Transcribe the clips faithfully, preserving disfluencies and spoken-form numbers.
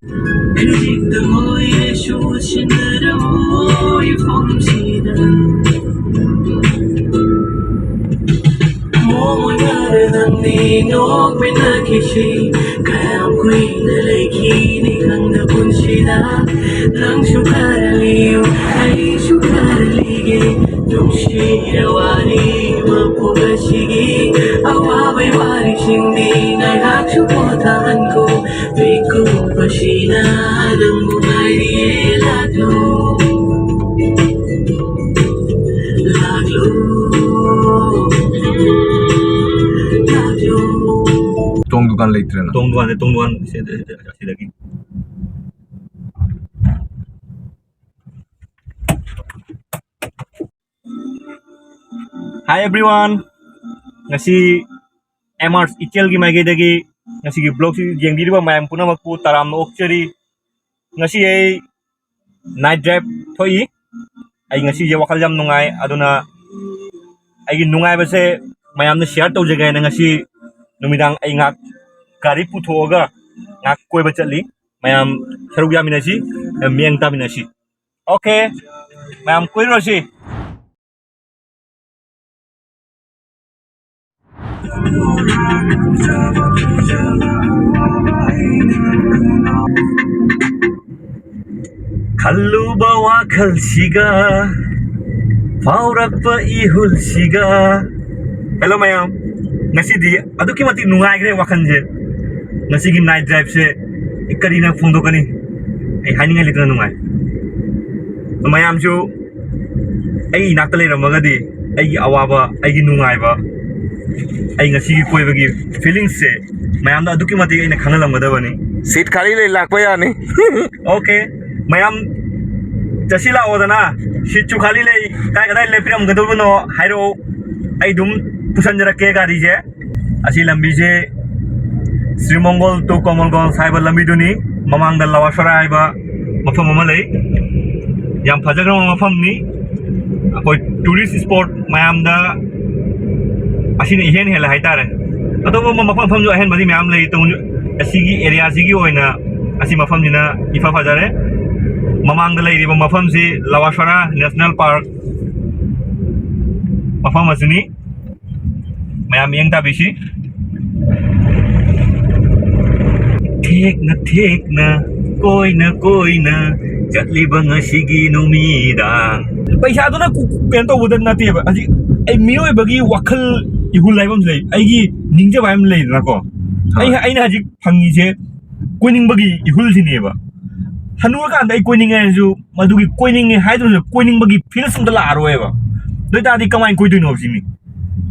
ꯈꯖꯤꯛꯇ ꯃꯣꯏꯅꯁꯨ ꯎꯁꯤꯟꯅꯔꯝꯃꯣꯏ ꯐꯣꯔꯝꯁꯤꯗ꯫ ꯃꯣꯃꯣꯟ ꯈꯔ ꯅꯪꯗꯤ ꯅꯣꯛꯃꯤꯟꯅꯈꯤꯁꯤ꯫ ꯀꯌꯥꯝ ꯀꯨꯏꯅ ꯂꯩꯈꯤꯅꯤ ꯈꯪꯗ ꯄꯨꯟꯁꯤꯗ꯫ ꯅꯪꯁꯨ ꯈꯔ ꯂꯤꯌꯨ, ꯑꯩꯁꯨ ꯈꯔ ꯂꯤꯒꯦ꯫ ꯅꯨꯡꯁꯤꯔ ꯋꯥꯔꯤ ꯃꯄꯨ ꯑꯁꯤꯒꯤ꯫ ꯑꯋꯥꯕꯩ ꯋꯥꯔꯤꯁꯤꯡꯗꯤ ꯉꯥꯏꯍꯥꯛꯁꯨ ꯄꯣꯊꯥꯍꯟꯈꯣ꯫ ꯃꯤꯀꯨꯞ ꯑꯁꯤꯅ ꯅꯪꯕꯨ ꯉꯥꯏꯔꯤꯌꯦ꯫ ꯂꯥꯛꯂꯣ, ꯂꯥꯛꯂꯣ, ꯂꯥꯛꯂꯣ꯫ ꯇꯣꯡ ꯗꯨꯀꯥꯟ ꯂꯩꯇ꯭ꯔꯦꯅ꯫ ꯇꯣꯡ ꯗꯨꯀꯥꯟꯗ, ꯇꯣꯡ ꯗꯨꯀꯥꯟ ꯁꯤꯗ, ꯁꯤꯗꯒꯤ꯫ Hi everyone, ꯉꯁꯤ ꯑꯦꯝ ꯑꯥꯔ ꯏꯆꯦꯜꯒꯤ ꯃꯥꯏꯀꯩꯗꯒꯤ ꯉꯁꯤꯒꯤ ꯕ꯭ꯂꯣꯒꯁꯤ ꯌꯦꯡꯕꯤꯔꯤꯕ ꯃꯌꯥꯝ ꯄꯨꯝꯅꯃꯛꯄꯨ ꯇꯔꯥꯝꯅ ꯑꯣꯛꯆꯔꯤ꯫ ꯉꯁꯤ ꯑꯩ ꯅꯥꯏꯠ ꯗ꯭ꯔꯥꯏꯚ ꯊꯣꯛꯏ꯫ ꯑꯩ ꯉꯁꯤꯁꯦ ꯋꯥꯈꯜ ꯌꯥꯝ ꯅꯨꯡꯉꯥꯏ, ꯑꯗꯨꯅ ꯑꯩꯒꯤ ꯅꯨꯡꯉꯥꯏꯕꯁꯦ ꯃꯌꯥꯝꯅ ꯁꯤꯌꯥꯔ ꯇꯧꯖꯒꯦ ꯍꯥꯏꯅ ꯉꯁꯤ ꯅꯨꯃꯤꯗꯥꯡ ꯑꯩ ꯉꯥꯏꯍꯥꯛ ꯒꯥꯔꯤ ꯄꯨꯊꯣꯛꯑꯒ ꯉꯥꯏꯍꯥꯛ ꯀꯣꯏꯕ ꯆꯠꯂꯤ꯫ ꯃꯌꯥꯝ ꯁꯔꯨꯛ ꯌꯥꯃꯤꯟꯅꯁꯤ, ꯃꯤꯠꯌꯦꯡ ꯇꯥꯃꯤꯟꯅꯁꯤ꯫ ꯑꯣꯀꯦ, ꯃꯌꯥꯝ ꯀꯣꯏꯔꯨꯔꯁꯤ꯫ ꯈꯜꯂꯨꯕ ꯋꯥꯈꯜꯁꯤꯒ, ꯐꯥꯎꯔꯛꯄ ꯏꯍꯨꯜꯁꯤꯒ꯫ ꯍꯦꯜꯂꯣ ꯃꯌꯥꯝ, ꯉꯁꯤꯗꯤ ꯑꯗꯨꯛꯀꯤ ꯃꯇꯤꯛ ꯅꯨꯡꯉꯥꯏꯈ꯭ꯔꯦ ꯋꯥꯈꯜꯁꯦ꯫ ꯉꯁꯤꯒꯤ ꯅꯥꯏꯠ ꯗ꯭ꯔꯥꯏꯚꯁꯦ ꯀꯔꯤꯅ ꯐꯣꯡꯗꯣꯛꯀꯅꯤ? ꯑꯩ ꯍꯥꯏꯅꯤꯡꯉꯥꯏ ꯂꯩꯇꯅ ꯅꯨꯡꯉꯥꯏ꯫ ꯃꯌꯥꯝꯁꯨ ꯑꯩ ꯏꯅꯥꯛꯇ ꯂꯩꯔꯝꯃꯒꯗꯤ ꯑꯩꯒꯤ ꯑꯋꯥꯕ, ꯑꯩꯒꯤ ꯅꯨꯡꯉꯥꯏꯕ, ꯑꯩ ꯉꯁꯤꯒꯤ ꯀꯣꯏꯕꯒꯤ ꯐꯤꯂꯤꯡꯁꯁꯦ ꯃꯌꯥꯝꯗ ꯑꯗꯨꯛꯀꯤ ꯃꯇꯤꯛ ꯑꯩꯅ ꯈꯪꯍꯜꯂꯝꯒꯗꯕꯅꯤ꯫ ꯁꯤꯠ ꯈꯥꯂꯤ ꯂꯩ, ꯂꯥꯛꯄ ꯌꯥꯅꯤ꯫ ꯑꯣꯀꯦ, ꯃꯌꯥꯝ ꯆꯠꯁꯤ ꯂꯥꯛꯑꯣꯗꯅ, ꯁꯤꯠꯁꯨ ꯈꯥꯂꯤ ꯂꯩ, ꯀꯥꯏ ꯀꯗꯥꯏ ꯂꯦꯞꯄꯤꯔꯝꯒꯗꯕꯅꯣ ꯍꯥꯏꯔꯛꯑꯣ, ꯑꯩ ꯑꯗꯨꯝ ꯄꯨꯁꯟꯖꯔꯛꯀꯦ ꯒꯥꯔꯤꯁꯦ꯫ ꯑꯁꯤ ꯂꯝꯕꯤꯁꯦ ꯁ꯭ꯔꯤꯃꯪꯒꯣꯜ to ꯀꯣꯃꯜꯒꯣꯟꯖ ꯍꯥꯏꯕ ꯂꯝꯕꯤꯗꯨꯅꯤ꯫ ꯃꯃꯥꯡꯗ ꯂꯋꯥꯁꯔꯥ ꯍꯥꯏꯕ ꯃꯐꯝ ꯑꯃ ꯂꯩ, ꯌꯥꯝ ꯐꯖꯈ꯭ꯔꯕ ꯃꯐꯝꯅꯤ꯫ ꯑꯩꯈꯣꯏ ꯇꯨꯔꯤꯁ ꯏꯁꯄꯣꯠ ꯃꯌꯥꯝꯗ ꯑꯁꯤꯅ ꯏꯍꯦꯟ ꯍꯦꯜꯂꯦ ꯍꯥꯏꯇꯥꯔꯦ꯫ ꯑꯇꯣꯞꯄ ꯃꯐꯝ ꯃꯐꯝꯁꯨ ꯑꯍꯦꯟꯕꯗꯤ ꯃꯌꯥꯝ ꯂꯩ, ꯑꯁꯤꯒꯤ ꯑꯦꯔꯤꯌꯥꯁꯤꯒꯤ ꯑꯣꯏꯅ ꯑꯁꯤ ꯃꯐꯝꯁꯤꯅ ꯏꯐ ꯐꯖꯔꯦ꯫ ꯃꯃꯥꯡꯗ ꯂꯩꯔꯤꯕ ꯃꯐꯝꯁꯤ ꯂꯋꯥꯁꯔꯥ ꯅꯦꯁꯅꯦꯜ ꯄꯥꯔꯛ ꯃꯐꯝ ꯑꯁꯤꯅꯤ꯫ ꯃꯌꯥꯝ ꯃꯤꯠꯌꯦꯡ ꯇꯥꯕꯤꯁꯤ꯫ ꯊꯦꯛꯅ ꯊꯦꯛꯅ, ꯀꯣꯏꯅ ꯀꯣꯏꯅ ꯆꯠꯂꯤꯕ ꯉꯁꯤꯒꯤ ꯅꯨꯃꯤꯗꯥꯡ꯫ ꯄꯩꯁꯥꯗꯨꯅ ꯀꯨ-, ꯀꯨ-, ꯀꯩꯅꯣ ꯇꯧꯕꯗ ꯅꯠꯇꯦꯕ꯫ ꯍꯧꯖꯤꯛ ꯑꯩ ꯃꯤꯑꯣꯏꯕꯒꯤ ꯋꯥꯈꯜ ꯏꯍꯨꯜ ꯍꯥꯏꯕ ꯑꯃ ꯂꯩ, ꯑꯩꯒꯤ ꯅꯤꯡꯖꯕ ꯍꯥꯏꯕ ꯑꯃ ꯂꯩꯗꯅꯀꯣ꯫ ꯑꯩ, ꯍꯣꯏ꯫ ꯑꯩꯅ ꯍꯧꯖꯤꯛ ꯐꯪꯉꯤꯁꯦ ꯀꯣꯏꯅꯤꯡꯕꯒꯤ ꯏꯍꯨꯜꯁꯤꯅꯦꯕ꯫ ꯍꯅꯨꯔꯀꯥꯟꯗ ꯑꯩ ꯀꯣꯏꯅꯤꯡꯉꯦ ꯍꯥꯏꯔꯁꯨ, ꯃꯗꯨꯒꯤ ꯀꯣꯏꯅꯤꯡꯉꯦ ꯍꯥꯏꯗꯨꯅꯁꯨ ꯀꯣꯏꯅꯤꯡꯕꯒꯤ ꯐꯤꯜꯁ ꯑꯝꯇ ꯂꯥꯛꯑꯔꯣꯏꯕ꯫ ꯑꯗꯨ ꯑꯣꯏ ꯇꯥꯔꯗꯤ ꯀꯃꯥꯏꯅ ꯀꯣꯏꯗꯣꯏꯅꯣ ꯁꯤꯅꯤ?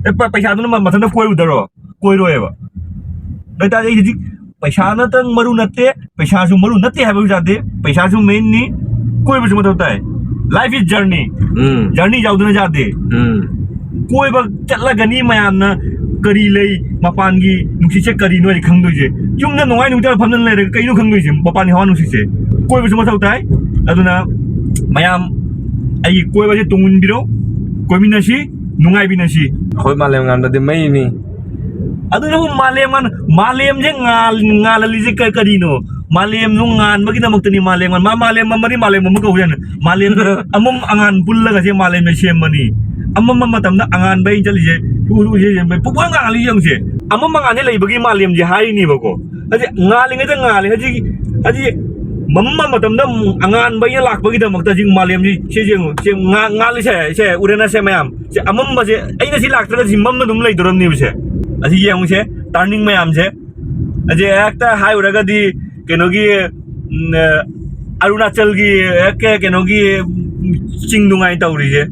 ꯑꯦ, ꯄ-, ꯄꯩꯁꯥꯗꯨꯅ ꯃ-, ꯃꯊꯟꯇ ꯀꯣꯏꯔꯨꯗꯔꯣ? ꯀꯣꯏꯔꯣꯏꯕ꯫ ꯑꯗꯨ ꯑꯣꯏ ꯇꯥꯔꯗꯤ ꯑꯩ ꯍꯧꯖꯤꯛ ꯄꯩꯁꯥꯅꯇꯪ ꯃꯔꯨ ꯅꯠꯇꯦ, ꯄꯩꯁꯥꯁꯨ ꯃꯔꯨ ꯅꯠꯇꯦ ꯍꯥꯏꯕꯁꯨ ꯌꯥꯗꯦ, ꯄꯩꯁꯥꯁꯨ ꯃꯦꯟꯅꯤ, ꯀꯣꯏꯕꯁꯨ ꯃꯊꯧ ꯇꯥꯏ꯫ Life is journey꯫ Um. Journey ꯌꯥꯎꯗꯅ ꯌꯥꯗꯦ꯫ ꯎꯝ꯫ ꯀꯣꯏꯕ ꯆꯠꯂꯒꯅꯤ ꯃꯌꯥꯝꯅ ꯀꯔꯤ ꯂꯩ, ꯃꯄꯥꯟꯒꯤ ꯅꯨꯡꯁꯤꯠꯁꯦ ꯀꯔꯤꯅꯣ ꯍꯥꯏꯗꯤ ꯈꯪꯗꯣꯏꯁꯦ꯫ ꯌꯨꯝꯗ ꯅꯨꯡꯉꯥꯏ ꯅꯨꯡꯉꯥꯏ ꯐꯝꯗꯅ ꯂꯩꯔꯒ ꯀꯩꯅꯣ ꯈꯪꯗꯣꯏꯁꯦ ꯃꯄꯥꯟꯒꯤ ꯍꯋꯥ ꯅꯨꯡꯁꯤꯠꯁꯦ? ꯀꯣꯏꯕꯁꯨ ꯃꯊꯧ ꯇꯥꯏ꯫ ꯑꯗꯨꯅ ꯃꯌꯥꯝ ꯑꯩꯒꯤ ꯀꯣꯏꯕꯁꯦ ꯇꯨꯡ ꯏꯟꯕꯤꯔꯣ, ꯀꯣꯏꯃꯤꯟꯅꯁꯤ, ꯅꯨꯡꯉꯥꯏꯃꯤꯟꯅꯁꯤ꯫ ꯑꯩꯈꯣꯏ ꯃꯥꯂꯦꯝ ꯉꯥꯟꯕꯗꯤ ꯃꯩꯅꯤ꯫ ꯑꯗꯨꯅꯕꯨ ꯃꯥꯂꯦꯝ ꯉꯥꯟ-, ꯃꯥꯂꯦꯝꯁꯦ ꯉꯥꯜ-, ꯉꯥꯜꯍꯜꯂꯤꯁꯦ ꯀ-, ꯀꯔꯤꯅꯣ? ꯃꯥꯂꯦꯝꯁꯨ ꯉꯥꯟꯕꯒꯤꯗꯃꯛꯇꯅꯤ ꯃꯥꯂꯦꯝ ꯉꯥꯟ-, ꯃꯥ ꯃꯥꯂꯦꯝ ꯃꯝꯃꯗꯤ ꯃꯥꯂꯦꯝ ꯃꯝꯃ ꯀꯧꯕ ꯌꯥꯏꯅ꯫ ꯃꯥꯂꯦꯝ ꯑꯃꯝ ꯑꯉꯥꯟ ꯄꯨꯜꯂꯒꯁꯦ ꯃꯥꯂꯦꯝꯁꯦ ꯁꯦꯝꯕꯅꯤ꯫ ꯑꯃꯝꯕ ꯃꯇꯝꯗ ꯑꯉꯥꯟꯕ ꯑꯩꯅ ꯆꯠꯂꯤꯁꯦ, ꯎ-, ꯎ-, ꯎ-, ꯎ-, ꯄꯨꯡꯉꯥꯟ ꯉꯥꯜꯂꯤ ꯌꯦꯡꯉꯨꯁꯦ꯫ ꯑꯃꯝ ꯑꯉꯥꯟꯁꯦ ꯂꯩꯕꯒꯤ ꯃꯥꯂꯦꯝꯁꯦ ꯍꯥꯏꯔꯤꯅꯦꯕꯀꯣ꯫ ꯍꯧꯖꯤꯛ ꯉꯥꯜꯂꯤꯉꯩꯗ ꯉꯥꯜꯂꯤ, ꯍꯧꯖꯤꯛ, ꯍꯧꯖꯤꯛ ꯃꯝꯕ ꯃꯇꯝꯗ ꯑꯉꯥꯟꯕ ꯑꯩꯅ ꯂꯥꯛꯄꯒꯤꯗꯃꯛꯇ ꯍꯧꯖꯤꯛ ꯃꯥꯂꯦꯝꯁꯤ ꯁꯤ ꯌꯦꯡꯉꯨ, ꯁꯤ ꯉꯥ-, ꯉꯥꯜꯂꯤꯁꯦ, ꯁꯦ ꯎꯔꯦꯅ ꯁꯦ ꯃꯌꯥꯝ꯫ ꯁꯤ ꯑꯃꯝꯕꯁꯦ ꯑꯩꯅ ꯁꯤ ꯂꯥꯛꯇ꯭ꯔꯒꯗꯤ ꯁꯤ ꯃꯝꯅ ꯑꯗꯨꯝ ꯂꯩꯗꯣꯔꯝꯅꯦꯕ ꯁꯦ꯫ ꯑꯁꯤ ꯌꯦꯡꯉꯨꯁꯦ, ꯇꯥꯔꯅꯤꯡ ꯃꯌꯥꯝꯁꯦ꯫ ꯑꯁꯤ ꯍꯦꯛꯇ ꯍꯥꯏꯔꯨꯔꯒꯗꯤ ꯀꯩꯅꯣꯒꯤ, ꯎꯝ, ꯑ, ꯑꯔꯨꯅꯥꯆꯜꯒꯤ ꯍꯦꯛ ꯀꯩ-, ꯀꯩꯅꯣꯒꯤ, ꯎꯝ, ꯆꯤꯡꯗꯨꯉꯥꯏ ꯇꯧꯔꯤꯁꯦ꯫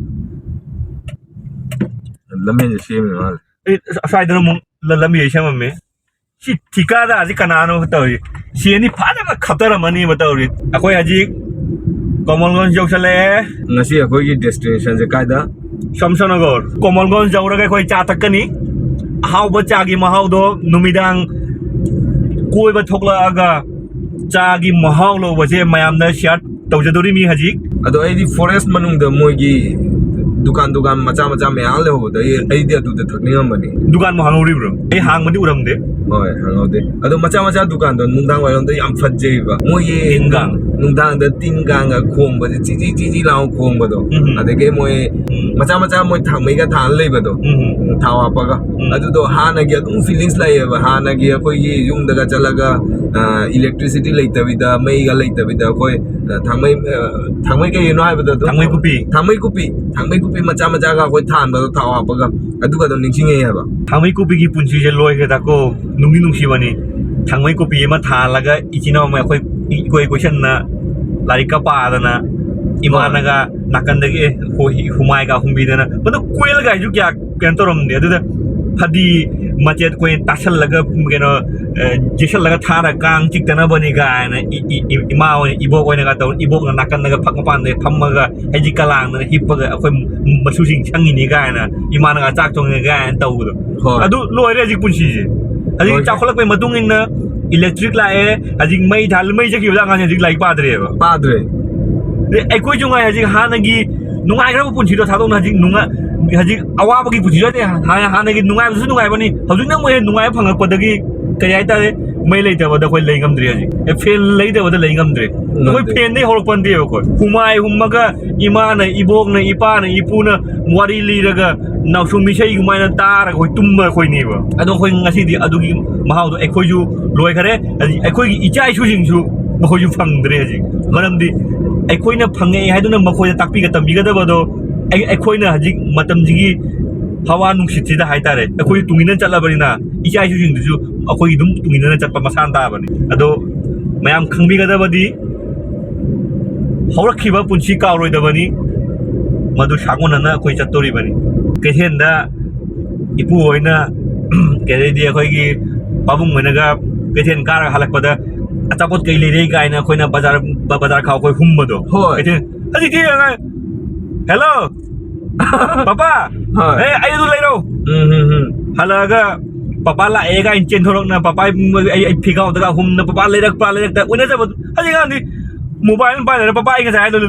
ꯂꯝꯕꯤꯁꯦ ꯁꯦꯝꯃꯤ ꯃꯥꯜꯂꯦ꯫ ꯑꯦ, ꯑꯁ꯭ꯋꯥꯏꯗꯅ ꯑꯃꯨꯛ ꯂ-, ꯂꯝꯕꯤ ꯁꯦꯝꯃꯝꯃꯦ꯫ ꯁꯤ ꯊꯤꯀꯥꯗꯥꯔꯁꯤ ꯀꯅꯥꯅꯣ ꯇꯧꯔꯤ? ꯁꯤ ꯑꯅꯤ ꯐꯖꯅ ꯈꯠꯇꯔꯝꯃꯅꯤꯕ ꯇꯧꯔꯤ꯫ ꯑꯩꯈꯣꯏ ꯍꯧꯖꯤꯛ ꯀꯣꯃꯜꯒꯣꯟꯖ ꯌꯧꯁꯜꯂꯛꯑꯦ꯫ ꯉꯁꯤ ꯑꯩꯈꯣꯏꯒꯤ ꯗꯦꯁꯇꯤꯅꯦꯁꯟꯁꯦ ꯀꯥꯏꯗ? ꯁꯝꯁꯅꯒꯔ꯫ ꯀꯣꯃꯜꯒꯣꯟꯖ ꯌꯧꯔꯒ ꯑꯩꯈꯣꯏ ꯆꯥ ꯊꯛꯀꯅꯤ꯫ ꯑꯍꯥꯎꯕ ꯆꯥꯒꯤ ꯃꯍꯥꯎꯗꯣ ꯅꯨꯃꯤꯗꯥꯡ ꯀꯣꯏꯕ ꯊꯣꯛꯂꯛꯑꯒ ꯆꯥꯒꯤ ꯃꯍꯥꯎ ꯂꯧꯕꯁꯦ ꯃꯌꯥꯝꯗ ꯁꯤꯌꯥꯔ ꯇꯧꯖꯗꯣꯔꯤꯃꯤ ꯍꯧꯖꯤꯛ꯫ ꯑꯗꯣ ꯑꯩꯗꯤ ꯐꯣꯔꯦꯁ ꯃꯅꯨꯡꯗ ꯃꯣꯏꯒꯤ ꯗꯨꯀꯥꯟ ꯗꯨꯀꯥꯟ ꯃꯆꯥ ꯃꯆꯥ ꯃꯌꯥꯝ ꯂꯩꯍꯧꯕꯗꯣ, ꯑꯩ, ꯑꯩꯗꯤ ꯑꯗꯨꯗ ꯊꯛꯅꯤꯡꯉꯝꯕꯅꯤ꯫ ꯗꯨꯀꯥꯟꯕꯨ ꯍꯥꯡꯍꯧꯔꯤꯕ꯭ꯔꯣ? ꯑꯩ ꯍꯥꯡꯕꯗꯤ ꯎꯔꯝꯗꯦ꯫ ꯍꯣꯏ, ꯍꯥꯡꯍꯧꯗꯦ꯫ ꯑꯗꯣ ꯃꯆꯥ ꯃꯆꯥ ꯗꯨꯀꯥꯟꯗꯣ ꯅꯨꯡꯗꯥꯡ ꯋꯥꯏꯔꯝꯗ ꯌꯥꯝ ꯐꯖꯩꯕ꯫ ꯃꯣꯏꯒꯤ ꯇꯤꯟ ꯀꯥꯡ꯫ ꯅꯨꯡꯗꯥꯡꯗ ꯇꯤꯟ ꯀꯥꯡꯒ ꯈꯣꯡꯕꯁꯦ, ꯆꯤꯆꯤ ꯆꯤꯆꯤ ꯂꯥꯎ ꯈꯣꯡꯕꯗꯣ꯫ ꯎꯝ꯫ ꯑꯗꯒꯤ ꯃꯣꯏ ꯎꯝ꯫ ꯃꯆꯥ ꯃꯆꯥ ꯃꯣꯏ ꯊꯥꯡꯃꯩꯒ ꯊꯥꯅ ꯂꯩꯕꯗꯣ, ꯎꯝ꯫ ꯊꯥꯎ ꯍꯥꯞꯄꯒ꯫ ꯎꯝ꯫ ꯑꯗꯨꯗꯣ ꯍꯥꯟꯅꯒꯤ ꯑꯗꯨꯝ ꯐꯤꯂꯤꯡꯁ ꯂꯩꯌꯦꯕ꯫ ꯍꯥꯟꯅꯒꯤ ꯑꯩꯈꯣꯏꯒꯤ ꯌꯨꯝꯗꯒ ꯆꯠꯂꯒ, ꯏꯂꯦꯛꯇ꯭ꯔꯤꯁꯤꯇꯤ ꯂꯩꯇꯕꯤꯗ, ꯃꯩꯒ ꯂꯩꯇꯕꯤꯗ, ꯑꯩꯈꯣꯏ, ꯑ, ꯊꯥꯡꯃꯩ, ꯑ, ꯊꯥꯡꯃꯩ ꯀꯩꯅꯣ ꯍꯥꯏꯕꯗꯣ ꯑꯗꯨꯝ? ꯊꯥꯡꯃꯩ ꯀꯨꯞꯄꯤ꯫ ꯊꯥꯡꯃꯩ ꯀꯨꯞꯄꯤ꯫ ꯊꯥꯡꯃꯩ ꯀꯨꯞꯄꯤ ꯃꯆꯥ ꯃꯆꯥꯒ ꯑꯩꯈꯣꯏ ꯊꯥꯟꯕꯗꯣ, ꯊꯥꯎ ꯍꯥꯞꯄꯒ, ꯑꯗꯨꯒ ꯑꯗꯨꯝ ꯅꯤꯡꯁꯤꯡꯉꯛꯑꯦ ꯍꯥꯏꯕ꯫ ꯊꯥꯡꯃꯩ ꯀꯨꯞꯄꯤꯒꯤ ꯄꯨꯟꯁꯤꯁꯦ ꯂꯣꯏꯈ꯭ꯔꯦꯗꯀꯣ꯫ ꯅꯨꯡꯗꯤ ꯅꯨꯡꯁꯤꯕꯅꯤ꯫ ꯊꯥꯡꯃꯩ ꯀꯨꯞꯄꯤ ꯑꯃ ꯊꯥꯜꯂꯒ ꯏꯆꯤꯟ ꯏꯅꯥꯎ ꯑꯃ ꯑꯩꯈꯣꯏ ꯏꯀꯣꯏ ꯀꯣꯏꯁꯟꯅ ꯂꯥꯏꯔꯤꯛꯀ ꯄꯥꯗꯅ, ꯏꯃꯥꯅꯒ ꯅꯥꯀꯟꯗꯒꯤ, ꯑꯦ, ꯍꯣꯏ, ꯍꯨꯃꯥꯏꯒ ꯍꯨꯝꯕꯤꯗꯅ, ꯃꯗꯨ ꯀꯣꯏꯜꯒꯥꯏꯁꯨ ꯀꯌꯥ ꯀꯩꯅꯣ ꯇꯧꯔꯝꯗꯦ꯫ ꯑꯗꯨꯗ ꯐꯗꯤ ꯃꯆꯦꯠ ꯑꯩꯈꯣꯏ ꯇꯥꯁꯜꯂꯒ, ꯀꯩꯅꯣ, ꯑꯦ, ꯌꯦꯁꯜꯂꯒ ꯊꯥꯔ ꯀꯥꯡ ꯆꯤꯛꯇꯅꯕꯅꯤ ꯀꯥꯏꯅ ꯏ-, ꯏ-, ꯏ-, ꯏꯃꯥ ꯍꯣꯏ, ꯏꯕꯣꯛ ꯍꯣꯏꯅꯒ ꯇꯧꯔ, ꯏꯕꯣꯛꯅ ꯅꯥꯀꯟꯗꯒ ꯐꯛ ꯃꯄꯥꯟꯗ ꯐꯝꯃꯒ, ꯍꯥꯏꯗꯤ ꯀꯂꯥꯡꯗꯅ ꯍꯤꯞꯄꯒ ꯑꯩꯈꯣꯏ ꯃꯁꯨꯁꯤꯡ ꯁꯪꯉꯤꯅꯤ ꯀꯥꯏꯅ, ꯏꯃꯥꯅꯒ ꯆꯥꯛ ꯊꯣꯡꯉꯦ ꯀꯥꯏꯅ ꯇꯧꯕꯗꯣ꯫ ꯍꯣꯏ꯫ ꯑꯗꯨ ꯂꯣꯏꯔꯦ ꯍꯧꯖꯤꯛ ꯄꯨꯟꯁꯤꯁꯦ꯫ ꯍꯧꯖꯤꯛ ꯂꯣꯏꯔꯦ꯫ ꯆꯥꯎꯈꯠꯂꯛꯄꯩ ꯃꯇꯨꯡ ꯏꯟꯅ ꯏꯂꯦꯛꯇ꯭ꯔꯤꯛ ꯂꯥꯛꯑꯦ, ꯍꯧꯖꯤꯛ ꯃꯩ ꯊꯥꯜ-, ꯃꯩ ꯆꯠꯈꯤꯕꯗ ꯑꯉꯥꯡꯁꯦ ꯍꯧꯖꯤꯛ ꯂꯥꯏꯔꯤꯛ ꯄꯥꯗ꯭ꯔꯦꯕ꯫ ꯄꯥꯗ꯭ꯔꯦ꯫ ꯑꯗꯩ ꯑꯩꯈꯣꯏꯁꯨ ꯉꯥꯏ ꯍꯧꯖꯤꯛ ꯍꯥꯟꯅꯒꯤ ꯅꯨꯡꯉꯥꯏꯈ꯭ꯔꯕ ꯄꯨꯟꯁꯤꯗꯣ ꯊꯥꯗꯣꯛꯅ ꯍꯧꯖꯤꯛ ꯅꯨꯡꯉꯥꯏ-, ꯍꯧꯖꯤꯛ ꯑꯋꯥꯕꯒꯤ ꯄꯨꯟꯁꯤꯗꯣ ꯅꯠꯇꯦ꯫ ꯍꯥꯟꯅ, ꯍꯥꯟꯅꯒꯤ ꯅꯨꯡꯉꯥꯏꯕꯗꯨꯁꯨ ꯅꯨꯡꯉꯥꯏꯕꯅꯤ, ꯍꯧꯖꯤꯛꯅ ꯑꯃꯨꯛ ꯍꯦꯟꯅ ꯅꯨꯡꯉꯥꯏꯕ ꯐꯪꯉꯛꯄꯗꯒꯤ ꯀꯔꯤ ꯍꯥꯏꯇꯥꯔꯦ, ꯃꯩ ꯂꯩꯇꯕꯗ ꯑꯩꯈꯣꯏ ꯂꯩ ꯉꯝꯗ꯭ꯔꯦ ꯍꯧꯖꯤꯛ꯫ ꯑꯦ, ꯐꯦꯟ ꯂꯩꯇꯕꯗ ꯂꯩ ꯉꯝꯗ꯭ꯔꯦ꯫ ꯑꯩꯈꯣꯏ ꯉꯝꯗꯦ꯫ ꯐꯦꯟꯗꯩ ꯍꯧꯔꯛꯄ ꯅꯠꯇꯦꯕ ꯑꯩꯈꯣꯏ꯫ ꯍꯨꯃꯥꯏ ꯍꯨꯝꯃꯒ ꯏꯃꯥꯅ, ꯏꯕꯣꯛꯅ, ꯏꯄꯥꯅ, ꯏꯄꯨꯅ ꯋꯥꯔꯤ ꯂꯤꯔꯒ ꯅꯥꯎꯁꯨꯝ ꯏꯁꯩ ꯑꯗꯨꯃꯥꯏꯅ ꯇꯥꯔꯒ ꯑꯩꯈꯣꯏ ꯇꯨꯝꯕ ꯑꯩꯈꯣꯏꯅꯦꯕ꯫ ꯑꯗꯣ ꯑꯩꯈꯣꯏ ꯉꯁꯤꯗꯤ ꯑꯗꯨꯒꯤ ꯃꯍꯥꯎꯗꯣ ꯑꯩꯈꯣꯏꯁꯨ ꯂꯣꯏꯈꯔꯦ, ꯑꯗꯩ ꯑꯩꯈꯣꯏꯒꯤ ꯏꯆꯥ ꯏꯁꯨꯁꯤꯡꯁꯨ ꯃꯈꯣꯏꯁꯨ ꯐꯪꯗ꯭ꯔꯦ ꯍꯧꯖꯤꯛ꯫ ꯃꯔꯝꯗꯤ ꯑꯩꯈꯣꯏꯅ ꯐꯪꯉꯛꯑꯦ ꯍꯥꯏꯗꯨꯅ ꯃꯈꯣꯏꯗ ꯇꯥꯛꯄꯤꯒ ꯇꯝꯕꯤꯒꯗꯕꯗꯣ ꯑꯩ-, ꯑꯩꯈꯣꯏꯅ ꯍꯧꯖꯤꯛ ꯃꯇꯝꯁꯤꯒꯤ ꯍꯋꯥ ꯅꯨꯡꯁꯤꯠꯁꯤꯗ ꯍꯥꯏꯇꯥꯔꯦ, ꯑꯩꯈꯣꯏ ꯇꯨꯡ ꯏꯟꯅ ꯆꯠꯂꯕꯅꯤꯅ ꯏꯆꯥ ꯏꯁꯨꯁꯤꯡꯗꯨꯁꯨ ꯑꯩꯈꯣꯏꯒꯤ ꯑꯗꯨꯝ ꯇꯨꯡ ꯏꯟꯅ ꯆꯠꯄ ꯃꯁꯥꯅ ꯇꯥꯕꯅꯤ꯫ ꯑꯗꯣ ꯃꯌꯥꯝ ꯈꯪꯕꯤꯒꯗꯕꯗꯤ ꯍꯧꯔꯛꯈꯤꯕ ꯄꯨꯟꯁꯤ ꯀꯥꯎꯔꯣꯏꯗꯕꯅꯤ, ꯃꯗꯨ ꯁꯥꯒꯣꯟꯅꯅ ꯑꯩꯈꯣꯏ ꯆꯠꯇꯣꯔꯤꯕꯅꯤ꯫ ꯀꯩꯊꯦꯜꯗ ꯏꯄꯨ ꯍꯣꯏꯅ, ꯀꯩꯗꯩꯗꯤ ꯑꯩꯈꯣꯏꯒꯤ ꯄꯥꯕꯨꯡ ꯍꯣꯏꯅꯒ ꯀꯩꯊꯦꯜ ꯀꯥꯔꯒ ꯍꯜꯂꯛꯄꯗ ꯑꯆꯥꯄꯣꯠ ꯀꯩ ꯂꯩꯔꯦ ꯀꯥꯏꯅ ꯑꯩꯈꯣꯏꯅ ꯕꯖꯥꯔ, ꯕ-, ꯕꯖꯥꯔ ꯈꯥꯎ ꯑꯩꯈꯣꯏ ꯍꯨꯝꯕꯗꯣ꯫ ꯍꯣꯏ꯫ ꯀꯩꯊꯦꯜ, ꯍꯧꯖꯤꯛꯇꯤ ꯑꯉꯥꯡ, "ꯍꯦꯜꯂꯣ, ꯄꯄꯥ, ꯍꯣꯏ꯫ ꯑꯦ, ꯑꯩ ꯑꯗꯨ ꯂꯩꯔꯣ?" ꯎꯝ, ꯎꯝ, ꯎꯝ꯫ ꯍꯜꯂꯛꯑꯒ, "ꯄꯄꯥ ꯂꯥꯛꯑꯦ" ꯀꯥꯏꯅ ꯆꯦꯟꯊꯣꯔꯛꯅ, "ꯄꯄꯥ, ꯑꯩ, ꯑꯩ ꯐꯤꯒꯥꯎꯗꯒ ꯍꯨꯝꯅ, ꯄꯄꯥ ꯂꯩꯔꯛꯄ꯭ꯔꯥ, ꯂꯩꯔꯛꯇ?" ꯎꯅꯖꯕ꯫ ꯍꯧꯖꯤꯛꯀꯥꯟꯗꯤ mobile ꯑꯃ ꯄꯥꯏꯔꯦ, "ꯄꯄꯥ, ꯑꯩ ꯉꯁꯥꯏ ꯍꯥꯏꯗꯣ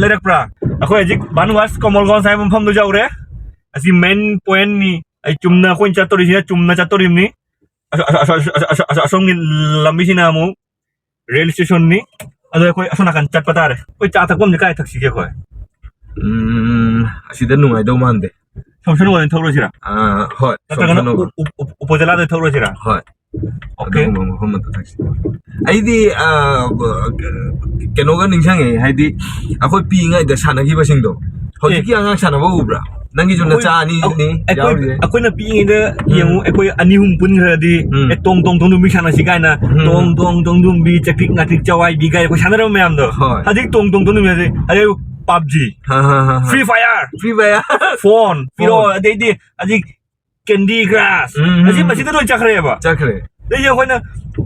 ꯂꯩꯔꯛꯄ꯭ꯔꯥ?" ꯑꯩꯈꯣꯏ ꯍꯧꯖꯤꯛ ꯚꯥꯅꯨꯋꯥꯁ ꯀꯃꯜꯒꯣꯟꯁ ꯍꯥꯏꯕ ꯃꯐꯝꯗꯨ ꯌꯧꯔꯦ꯫ ꯑꯁꯤ ꯃꯦꯟ ꯄꯣꯏꯟꯠꯅꯤ꯫ ꯑꯩ ꯆꯨꯝꯅ ꯑꯩꯈꯣꯏꯅ ꯆꯠꯇꯣꯔꯤꯁꯤꯅ ꯆꯨꯝꯅ ꯆꯠꯇꯣꯔꯤꯕꯅꯤ꯫ ꯑꯁ-, ꯑꯁ-, ꯑꯁ-, ꯑꯁ-, ꯑꯁ-, ꯑꯁ-, ꯑꯁꯣꯝꯒꯤ ꯂꯝꯕꯤꯁꯤꯅ ꯑꯃꯨꯛ ꯔꯦꯜ ꯁ꯭ꯇꯦꯁꯟꯅꯤ꯫ ꯑꯗꯣ ꯑꯩꯈꯣꯏ ꯑꯁꯣꯝ ꯅꯥꯀꯟ ꯆꯠꯄ ꯇꯥꯔꯦ꯫ ꯑꯩꯈꯣꯏ ꯆꯥ ꯊꯛꯐꯝꯁꯦ ꯀꯥꯏ ꯊꯛꯁꯤꯒꯦ ꯑꯩꯈꯣꯏ? ꯎꯝ, ꯑꯁꯤꯗ ꯅꯨꯡꯉꯥꯏꯗꯧ ꯃꯥꯟꯗꯦ꯫ ꯁꯣꯝ ꯁꯣꯝ ꯑꯣꯏꯅ ꯊꯧꯔꯁꯤꯔꯥ? ꯑꯥ, ꯍꯣꯏ, ꯁꯣꯝ ꯅꯠꯇ꯭ꯔꯒꯅ ꯁꯣꯝ ꯑꯣꯏꯅ꯫ ꯎ-, ꯎ-, ꯎ-, ꯎꯄꯣꯖꯂꯥꯗ ꯊꯧꯔꯁꯤꯔꯥ? ꯍꯣꯏ꯫ ꯑꯣꯀꯦ꯫ ꯑꯗꯨꯒꯨꯝꯕ ꯃꯐꯝ ꯑꯃꯗ ꯊꯛꯁꯤ꯫ ꯑꯩꯗꯤ, ꯑꯥ, ꯀꯩꯅꯣꯒ ꯅꯤꯡꯁꯤꯡꯉꯦ, ꯍꯥꯏꯗꯤ ꯑꯩꯈꯣꯏ ꯄꯤꯛꯏꯉꯩꯗ ꯁꯥꯟꯅꯈꯤꯕꯁꯤꯡꯗꯣ ꯍꯧꯖꯤꯛꯀꯤ ꯑꯉꯥꯡ ꯁꯥꯟꯅꯕ ꯎꯕ꯭ꯔꯥ? ꯅꯪꯒꯤꯁꯨ ꯑꯩꯈꯣꯏ-, ꯅꯆꯥ ꯑꯅꯤꯅꯤ ꯑꯩꯈꯣꯏ-, ꯌꯥꯎꯔꯤꯁꯦ꯫ ꯑꯩꯈꯣꯏꯅ ꯄꯤꯛꯏꯉꯩꯗ ꯎꯝ꯫ ꯌꯦꯡꯉꯨ, ꯑꯩꯈꯣꯏ ꯑꯅꯤ ꯑꯍꯨꯝ ꯄꯨꯟꯈ꯭ꯔꯗꯤ, ꯎꯝ꯫ "ꯑꯦ, ꯇꯣꯡ ꯇꯣꯡ ꯇꯣꯡꯗꯨꯝꯕꯤ ꯁꯥꯟꯅꯁꯤ" ꯀꯥꯏꯅ, ꯎꯝ꯫ ꯇꯣꯡ ꯇꯣꯡ ꯇꯣꯡꯗꯨꯝꯕꯤ, ꯆꯀ꯭ꯔꯤꯛ ꯉꯥꯀ꯭ꯔꯤꯛ ꯆꯋꯥꯏꯕꯤ ꯀꯥꯏ ꯑꯩꯈꯣꯏ ꯁꯥꯟꯅꯔꯝꯕ ꯃꯌꯥꯝꯗꯣ꯫ ꯍꯣꯏ꯫ ꯍꯧꯖꯤꯛ ꯇꯣꯡ ꯇꯣꯡ ꯇꯣꯡꯗꯨꯝꯕꯤ ꯍꯥꯏꯁꯦ, ꯑꯗꯩ ꯄꯞꯖꯤ, ꯍꯥ, ꯍꯥ, ꯍꯥ, ꯍꯥ꯫ Free Fire, free Fire. Phone ꯄꯤꯔꯛꯑꯣ, ꯐꯣꯟ꯫ ꯑꯗꯩꯗꯤ ꯍꯧꯖꯤꯛ ꯀꯦꯟꯗꯤ ꯀ꯭ꯔꯥꯁ꯫ ꯎꯝ, ꯎꯝ, ꯑꯁꯤ ꯎꯝ꯫ ꯃꯁꯤꯗ ꯂꯣꯏ ꯆꯠꯈ꯭ꯔꯦꯕ꯫ ꯆꯠꯈ꯭ꯔꯦ꯫ ꯑꯗꯩꯗꯤ ꯑꯩꯈꯣꯏꯅ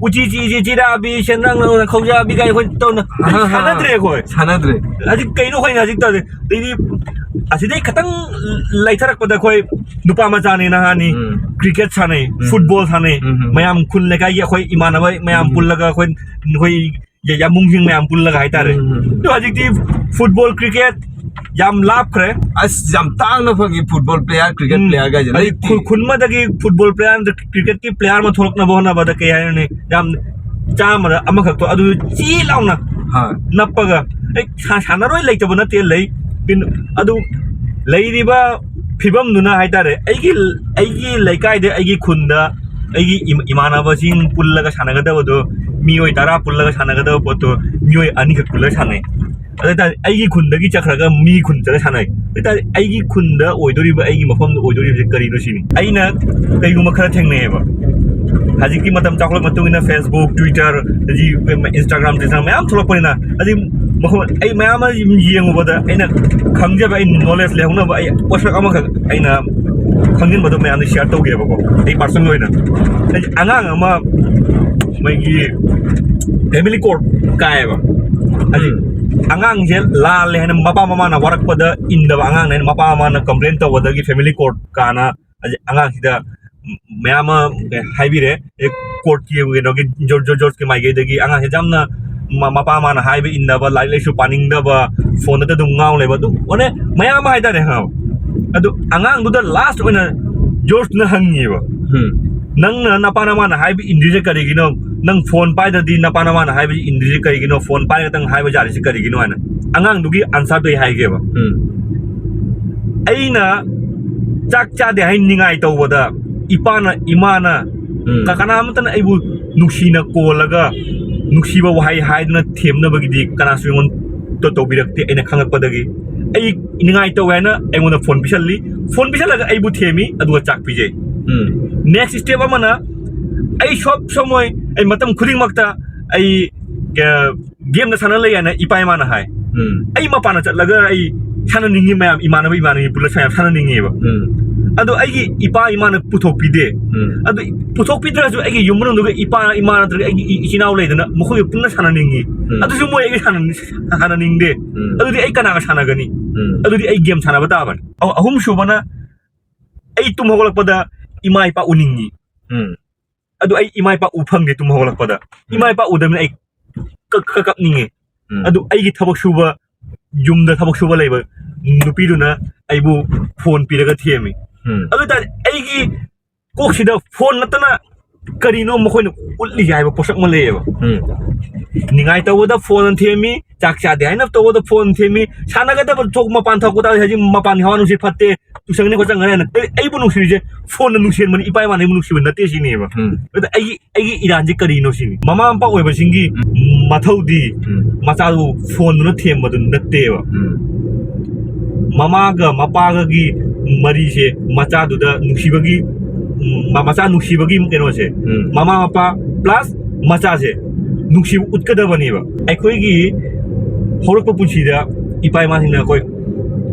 ꯎꯆꯤ ꯆꯤ ꯆꯤ ꯆꯤꯔꯥꯕꯤ, ꯁꯦꯟꯗ꯭ꯔꯥꯡ ꯂꯪ ꯈꯧꯖꯥꯕꯤ ꯀꯥꯏ ꯑꯩꯈꯣꯏ ꯇꯧꯅ ꯑꯍꯥ, ꯑꯍꯥ꯫ ꯁꯥꯟꯅꯗ꯭ꯔꯦ ꯑꯩꯈꯣꯏ꯫ ꯁꯥꯟꯅꯗ꯭ꯔꯦ꯫ ꯍꯧꯖꯤꯛ ꯀꯩꯅꯣ ꯑꯩꯈꯣꯏꯅ ꯍꯧꯖꯤꯛ ꯇꯧꯔꯤ꯫ ꯑꯗꯩꯗꯤ ꯑꯁꯤꯗꯩ ꯈꯤꯇꯪ ꯂꯩꯊꯔꯛꯄꯗ ꯑꯩꯈꯣꯏ ꯅꯨꯄꯥ ꯃꯆꯥꯅꯤ, ꯅꯍꯥꯅꯤ, ꯎꯝ꯫ ꯀ꯭ꯔꯤꯀꯦꯠ ꯁꯥꯟꯅꯩ, ꯎꯝ꯫ ꯐꯨꯠꯕꯣꯜ ꯁꯥꯟꯅꯩ, ꯎꯝ, ꯎꯝ꯫ ꯃꯌꯥꯝ ꯈꯨꯜ ꯂꯩꯀꯥꯏꯒꯤ ꯑꯩꯈꯣꯏ ꯏꯃꯥꯟꯅꯕ ꯃꯌꯥꯝ ꯎꯝ꯫ ꯄꯨꯜꯂꯒ ꯑꯩꯈꯣꯏ, ꯑꯩꯈꯣꯏ ꯌꯥ-, ꯌꯥꯝꯕꯨꯡꯁꯤꯡ ꯃꯌꯥꯝ ꯄꯨꯜꯂꯒ ꯍꯥꯏꯇꯥꯔꯦ꯫ ꯎꯝ, ꯎꯝ, ꯎꯝ꯫ ꯑꯗꯣ ꯍꯧꯖꯤꯛꯇꯤ ꯐꯨꯠꯕꯣꯜ, ꯀ꯭ꯔꯤꯀꯦꯠ ꯌꯥꯝ ꯂꯥꯞꯈ꯭ꯔꯦ꯫ ꯑꯁ, ꯌꯥꯝ ꯇꯥꯡꯅ ꯐꯪꯉꯤ ꯐꯨꯠꯕꯣꯜ ꯄ꯭ꯂꯦꯌꯥꯔ, ꯀ꯭ꯔꯤꯀꯦꯠ ꯎꯝ꯫ ꯄ꯭ꯂꯦꯌꯥꯔ ꯒꯥꯏꯁꯦ ꯍꯥꯏꯗꯤ ꯂꯩꯇꯦ꯫ ꯈꯨ-, ꯈꯨꯟ ꯑꯃꯗꯒꯤ ꯐꯨꯠꯕꯣꯜ ꯄ꯭ꯂꯦꯌꯥꯔ ꯑꯃꯗ, ꯀ꯭ꯔꯤꯀꯦꯠꯀꯤ ꯄ꯭ꯂꯦꯌꯥꯔ ꯑꯃ ꯊꯣꯛꯂꯛꯅꯕ ꯍꯣꯠꯅꯕꯗ ꯀꯩ ꯍꯥꯏꯔꯨꯅꯤ? ꯌꯥꯝ ꯆꯥꯝꯃꯗ ꯑꯃꯈꯛꯇꯣ ꯑꯗꯨ ꯆꯤ ꯂꯥꯎꯅ ꯍꯣꯏ꯫ ꯅꯞꯄꯒ, ꯑꯩ ꯁꯥ-, ꯁꯥꯟꯅꯔꯣꯏ ꯂꯩꯇꯕ ꯅꯠꯇꯦ, ꯂꯩ꯫ ꯀꯤꯟ-, ꯑꯗꯨ ꯂꯩꯔꯤꯕ ꯐꯤꯕꯝꯗꯨꯅ ꯍꯥꯏꯇꯥꯔꯦ, ꯑꯩꯒꯤ, ꯑꯩꯒꯤ ꯂꯩꯀꯥꯏꯗ, ꯑꯩꯒꯤ ꯈꯨꯟꯗ, ꯑꯩꯒꯤ ꯏꯝ-, ꯏꯃꯥꯟꯅꯕꯁꯤꯡ ꯄꯨꯜꯂꯒ ꯁꯥꯟꯅꯒꯗꯕꯗꯣ ꯃꯤꯑꯣꯏ ꯇꯔꯥ ꯄꯨꯜꯂꯒ ꯁꯥꯟꯅꯒꯗꯕ ꯄꯣꯠꯇꯣ ꯃꯤꯑꯣꯏ ꯑꯅꯤꯈꯛ ꯄꯨꯜꯂꯒ ꯁꯥꯟꯅꯩ꯫ ꯑꯗꯨ ꯑꯣꯏꯇꯥꯔꯗꯤ ꯑꯩꯒꯤ ꯈꯨꯟꯗꯒꯤ ꯆꯠꯈ꯭ꯔꯒ ꯃꯤ ꯈꯨꯟ ꯆꯠꯂ ꯁꯥꯟꯅꯩ꯫ ꯑꯗꯨ ꯑꯣꯏꯇꯥꯔꯗꯤ ꯑꯩꯒꯤ ꯈꯨꯟꯗ ꯑꯣꯏꯗꯣꯔꯤꯕ, ꯑꯩꯒꯤ ꯃꯐꯝꯗ ꯑꯣꯏꯗꯣꯔꯤꯕꯁꯦ ꯀꯔꯤꯅꯣ ꯁꯤꯅꯤ꯫ ꯑꯩꯅ ꯀꯩꯒꯨꯝꯕ ꯈꯔ ꯊꯦꯡꯅꯩꯌꯦꯕ꯫ ꯍꯧꯖꯤꯛꯇꯤ ꯃꯇꯝ ꯆꯥꯎꯈꯠꯂꯛꯄ ꯃꯇꯨꯡ ꯏꯟꯅ Facebook, Twitter, ꯑꯗꯒꯤ Instagram, Instagram ꯃꯌꯥꯝ ꯊꯣꯛꯂꯛꯄꯅꯤꯅ, ꯑꯗꯩ ꯃꯈꯣꯏ, ꯑꯩ ꯃꯌꯥꯝ ꯑꯃ ꯌꯦꯡꯉꯨꯕꯗ ꯑꯩꯅ ꯈꯪꯖꯕ, ꯑꯩ ꯅꯣꯂꯦꯖ ꯂꯩꯍꯧꯅꯕ ꯑꯩ ꯄꯣꯠꯁꯛ ꯑꯃꯈꯛ ꯑꯩꯅ ꯈꯪꯖꯤꯟꯕꯗꯣ ꯃꯌꯥꯝꯗ ꯁꯤꯌꯥꯔ ꯇꯧꯒꯦꯕꯀꯣ꯫ ꯑꯩ ꯄꯥꯔꯁꯣꯅꯦꯜ ꯑꯣꯏꯅ ꯑꯩ ꯑꯉꯥꯡ ꯑꯃ ꯃꯣꯏꯒꯤ ꯐꯦꯃꯤꯂꯤ ꯀꯣꯔꯠ ꯀꯥꯏꯌꯦꯕ꯫ ꯍꯥꯏꯗꯤ ꯎꯝ꯫ ꯑꯉꯥꯡꯁꯦ ꯂꯥꯜꯂꯦ ꯍꯥꯏꯅ ꯃꯄꯥ ꯃꯃꯥꯅ ꯋꯥꯔꯛꯄꯗ ꯏꯟꯗꯕ ꯑꯉꯥꯡꯅꯦ ꯍꯥꯏꯅ ꯃꯄꯥ ꯃꯃꯥꯅ ꯀꯝꯄ꯭ꯂꯦꯟ ꯇꯧꯕꯗꯒꯤ ꯐꯦꯃꯤꯂꯤ ꯀꯣꯔꯠ ꯀꯥꯅ ꯍꯥꯏꯗꯤ ꯑꯉꯥꯡꯁꯤꯗ ꯃꯌꯥꯝ ꯑꯃ ꯍꯥꯏꯕꯤꯔꯦ꯫ ꯑꯦ, ꯀꯣꯔꯠꯀꯤ ꯀꯩꯅꯣꯒꯤ ꯖꯣꯔ-, ꯖꯣꯔ-, ꯖꯣꯔꯖꯀꯤ ꯃꯥꯏꯀꯩꯗꯒꯤ ꯑꯉꯥꯡꯁꯤꯗ ꯌꯥꯝꯅ ꯃ-, ꯃꯄꯥ ꯃꯃꯥꯅ ꯍꯥꯏꯕ ꯏꯟꯗꯕ, ꯂꯥꯏꯔꯤꯛ ꯂꯥꯏꯁꯨ ꯄꯥꯅꯤꯡꯗꯕ, ꯐꯣꯟꯗ ꯑꯗꯨꯝ ꯉꯥꯎ ꯂꯩꯕ, ꯑꯗꯨꯝ ꯑꯣꯅꯦ, ꯃꯌꯥꯝ ꯑꯃ ꯍꯥꯏꯇꯥꯔꯦ, ꯈꯪꯉꯕ? ꯑꯗꯨ ꯑꯉꯥꯡꯗꯨꯗ ꯂꯥꯁ ꯑꯣꯏꯅ ꯖꯣꯔꯖꯇꯨꯅ ꯍꯪꯉꯦꯕ, ꯎꯝ "ꯅꯪꯅ ꯅꯄꯥ ꯅꯃꯥꯅ ꯍꯥꯏꯕ ꯏꯟꯗ꯭ꯔꯤꯁꯦ ꯀꯔꯤꯒꯤꯅꯣ? ꯅꯪ ꯐꯣꯟ ꯄꯥꯏꯗ꯭ꯔꯗꯤ ꯅꯄꯥ ꯅꯃꯥꯅ ꯍꯥꯏꯕꯁꯤ ꯏꯟꯗ꯭ꯔꯤꯁꯦ ꯀꯔꯤꯒꯤꯅꯣ? ꯐꯣꯟ ꯄꯥꯏꯔꯒꯇꯪ ꯍꯥꯏꯕ ꯌꯥꯔꯤꯁꯤ ꯀꯔꯤꯒꯤꯅꯣ?" ꯍꯥꯏꯅ ꯑꯉꯥꯡꯗꯨꯒꯤ ꯑꯟꯁꯔꯗꯣ ꯑꯩ ꯍꯥꯏꯒꯦꯕ꯫ ꯎꯝ "ꯑꯩꯅ ꯆꯥꯛ ꯆꯥꯗꯦ ꯍꯥꯏꯅ ꯅꯤꯡꯉꯥꯏ ꯇꯧꯕꯗ ꯏꯄꯥꯅ ꯏꯃꯥꯅ ꯎꯝ ꯀ- ꯀꯅꯥꯃꯠꯇꯅ ꯑꯩꯕꯨ ꯅꯨꯡꯁꯤꯅ ꯀꯣꯜꯂꯒ ꯅꯨꯡꯁꯤꯕ ꯋꯥꯍꯩ ꯍꯥꯏꯗꯨꯅ ꯊꯦꯝꯅꯕꯒꯤꯗꯤ ꯀꯅꯥꯁꯨ ꯑꯩꯉꯣꯟꯗ ꯇꯧꯕꯤꯔꯛꯇꯦ꯫ ꯑꯩꯅ ꯈꯪꯉꯛꯄꯗꯒꯤ ꯑꯩ ꯅꯤꯡꯉꯥꯏ ꯇꯧꯋꯦ ꯍꯥꯏꯅ ꯑꯩꯉꯣꯟꯗ ꯐꯣꯟ ꯄꯤꯁꯜꯂꯤ꯫ ꯐꯣꯟ ꯄꯤꯁꯜꯂꯒ ꯑꯩꯕꯨ ꯊꯦꯝꯃꯤ, ꯑꯗꯨꯒ ꯆꯥꯛ ꯄꯤꯖꯩ꯫ ꯎꯝ ꯅꯦꯛꯁ ꯁ꯭ꯇꯦꯞ ꯑꯃꯅ ꯑꯩ ꯁꯣꯞ ꯁꯣꯃꯣꯏ ꯑꯩ ꯃꯇꯝ ꯈꯨꯗꯤꯡꯃꯛꯇ ꯑꯩ ꯒꯦꯝꯗ ꯁꯥꯟꯅ ꯂꯩ ꯍꯥꯏꯅ ꯏꯄꯥ ꯏꯃꯥꯅ ꯍꯥꯏ꯫ ꯎꯝ ꯑꯩ ꯃꯄꯥꯟꯗ ꯆꯠꯂꯒ ꯑꯩ ꯁꯥꯟꯅꯅꯤꯡꯉꯤ, ꯃꯌꯥꯝ ꯏꯃꯥꯟꯅꯕ ꯏꯃꯥꯟꯅꯕꯤ ꯄꯨꯜꯂ ꯁꯥꯟꯅ ꯁꯥꯟꯅꯅꯤꯡꯉꯦꯕ꯫ ꯎꯝ ꯑꯗꯣ ꯑꯩꯒꯤ ꯏꯄꯥ ꯏꯃꯥꯅ ꯄꯨꯊꯣꯛꯄꯤꯗꯦ꯫ ꯎꯝ ꯑꯗꯨ ꯄꯨꯊꯣꯛꯄꯤꯗ꯭ꯔꯁꯨ ꯑꯩꯒꯤ ꯌꯨꯝ ꯃꯅꯨꯡꯗꯨꯒ ꯏꯄꯥ ꯏꯃꯥ ꯅꯠꯇ꯭ꯔꯒ ꯑꯩꯒꯤ ꯏ- ꯏꯆꯤꯟ ꯏꯅꯥꯎ ꯂꯩꯗꯅ, ꯃꯈꯣꯏꯒ ꯄꯨꯟꯅ ꯁꯥꯟꯅꯅꯤꯡꯉꯤ꯫ ꯎꯝ ꯑꯗꯨꯁꯨ ꯃꯣꯏ ꯑꯩꯒ ꯁꯥꯟꯅ- ꯁꯥꯟꯅꯅꯤꯡꯗꯦ꯫ ꯎꯝ ꯑꯗꯨꯗꯤ ꯑꯩ ꯀꯅꯥꯒ ꯁꯥꯟꯅꯒꯅꯤ? ꯎꯝ ꯑꯗꯨꯗꯤ ꯑꯩ ꯒꯦꯝ ꯁꯥꯟꯅꯕ ꯇꯥꯕꯅꯤ꯫ ꯑꯍꯨꯝ ꯁꯨꯕꯅ ꯑꯩ ꯇꯨꯝ ꯍꯧꯒꯠꯂꯛꯄꯗ ꯏꯃꯥ ꯏꯄꯥ ꯎꯅꯤꯡꯉꯤ꯫ ꯎꯝ ꯑꯗꯨ ꯑꯩ ꯏꯃꯥ ꯏꯄꯥ ꯎ ꯐꯪꯗꯦ ꯇꯨꯝ ꯍꯧꯒꯠꯂꯛꯄꯗ꯫ ꯏꯃꯥ ꯏꯄꯥ ꯎꯗꯕꯅꯤꯅ ꯑꯩ ꯀꯛ- ꯀꯛ- ꯀꯞꯅꯤꯡꯉꯦ꯫ ꯎꯝ ꯑꯗꯨ ꯑꯩꯒꯤ ꯊꯕꯛ ꯁꯨꯕ, ꯌꯨꯝꯗ ꯊꯕꯛ ꯁꯨꯕ ꯂꯩꯕ ꯅꯨꯄꯤꯗꯨꯅ ꯑꯩꯕꯨ ꯐꯣꯟ ꯄꯤꯔꯒ ꯊꯦꯝꯃꯤ꯫ ꯎꯝ ꯑꯗꯨ ꯑꯣꯏꯇꯥꯔꯗꯤ ꯑꯩꯒꯤ ꯀꯣꯛꯁꯤꯗ ꯐꯣꯟ ꯅꯠꯇꯅ ꯀꯔꯤꯅꯣ ꯃꯈꯣꯏꯅ ꯎꯠꯂꯤꯁꯦ ꯍꯥꯏꯕ ꯄꯣꯠꯁꯛ ꯑꯃ ꯂꯩꯌꯦꯕ꯫ ꯎꯝ ꯅꯤꯡꯉꯥꯏ ꯇꯧꯕꯗ ꯐꯣꯟ ꯊꯦꯝꯃꯤ, ꯆꯥꯛ ꯆꯥꯗꯦ ꯍꯥꯏꯅ ꯇꯧꯕꯗ ꯐꯣꯟ ꯊꯦꯝꯃꯤ, ꯁꯥꯟꯅꯒꯗꯕ ꯊꯣꯛ ꯃꯄꯥꯟ ꯊꯣꯛꯄ ꯇꯥꯔꯗꯤ ꯍꯧꯖꯤꯛ ꯃꯄꯥꯟꯒꯤ ꯍꯋꯥ ꯅꯨꯡꯁꯤꯠ ꯐꯠꯇꯦ, ꯇꯨꯁꯟꯒꯅꯤ ꯈꯣꯠꯆꯟꯒꯅꯤ ꯍꯥꯏꯅ꯫ ꯑꯩ- ꯑꯩꯕꯨ ꯅꯨꯡꯁꯤꯔꯤꯁꯦ ꯐꯣꯟꯅ ꯅꯨꯡꯁꯤꯍꯟꯕꯅꯤ, ꯏꯄꯥ ꯏꯃꯥꯅ ꯑꯩꯕꯨ ꯅꯨꯡꯁꯤꯕ ꯅꯠꯇꯦ ꯁꯤꯅꯦꯕ꯫ ꯎꯝ ꯑꯗ ꯑꯩꯒꯤ ꯑꯩꯒꯤ ꯏꯔꯥꯟꯁꯦ ꯀꯔꯤꯅꯣ ꯁꯤꯅꯤ꯫ ꯃꯃꯥ ꯃꯄꯥ ꯑꯣꯏꯕꯁꯤꯡꯒꯤ ꯃꯊꯧꯗꯤ ꯎꯝ ꯃꯆꯥꯗꯨ ꯐꯣꯟꯗꯨꯅ ꯊꯦꯝꯕꯗꯨ ꯅꯠꯇꯦꯕ꯫ ꯎꯝ ꯃꯃꯥꯒ ꯃꯄꯥꯒꯒꯤ ꯃꯔꯤꯁꯦ ꯃꯆꯥꯗꯨꯗ ꯅꯨꯡꯁꯤꯕꯒꯤ, ꯎꯝ, ꯃ- ꯃꯆꯥ ꯅꯨꯡꯁꯤꯕꯒꯤ ꯀꯩꯅꯣꯁꯦ, ꯎꯝ ꯃꯃꯥ ꯃꯄꯥ ꯄ꯭ꯂꯁ ꯃꯆꯥꯁꯦ ꯅꯨꯡꯁꯤꯕ ꯎꯠꯀꯗꯕꯅꯦꯕ꯫ ꯑꯩꯈꯣꯏꯒꯤ ꯍꯧꯔꯛꯄ ꯄꯨꯟꯁꯤꯗ ꯏꯄꯥ ꯏꯃꯥꯁꯤꯡꯅ ꯑꯩꯈꯣꯏ